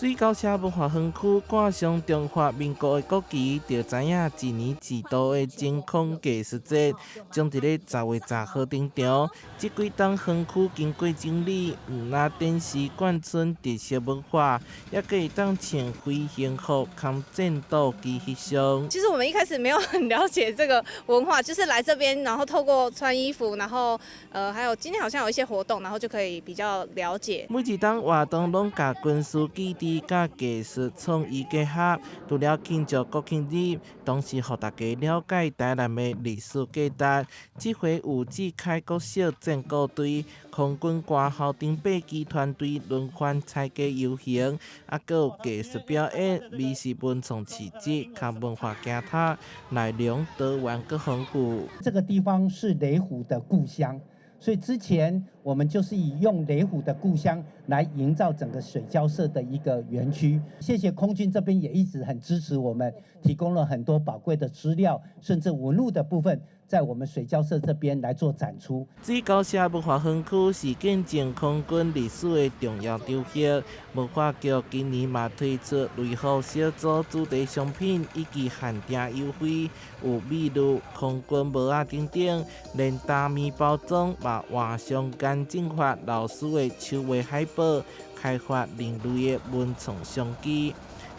水交社文化園區掛上中華民國的國旗，就知影一年一度的晴空藝術節將佇咧10月10號登場。這幾冬園區經過整理，毋但展示貫村特色文化，也閣會當穿飛行服扛戰鬥機翕相。其實我們一開始沒有很了解這個文化，就是來這邊，然後透過穿衣服，然後還有今天好像有一些活動，然後就可以比較了解。每一冬活動攏共軍事基地佮藝術創意結合，除了慶祝國慶日，同時予大家了解台南的歷史價值。這回有志開國小戰鼓隊、空軍官校偵飛機團隊輪番參加遊行，猶閣有藝術表演、美食文創市集、佮文化行頭，內容多元閣豐富。這個地方是雷虎的故鄉。所以之前我們就是以用雷虎的故鄉來營造整個水交社的一個園區。謝謝空軍這邊也一直很支持我們，提供了很多寶貴的資料，甚至文物的部分，在我們水交社這邊來做展出。水交社文化園區是見證空軍歷史的重要場合。文化局今年嘛推出雷虎小組主題商品以及限定優惠，有美祿、空軍帽仔等等，連大麵包裝嘛換上顏正發老師的手畫海報，開發另類的文創商機。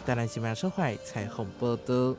台南新聞小懷採訪報導。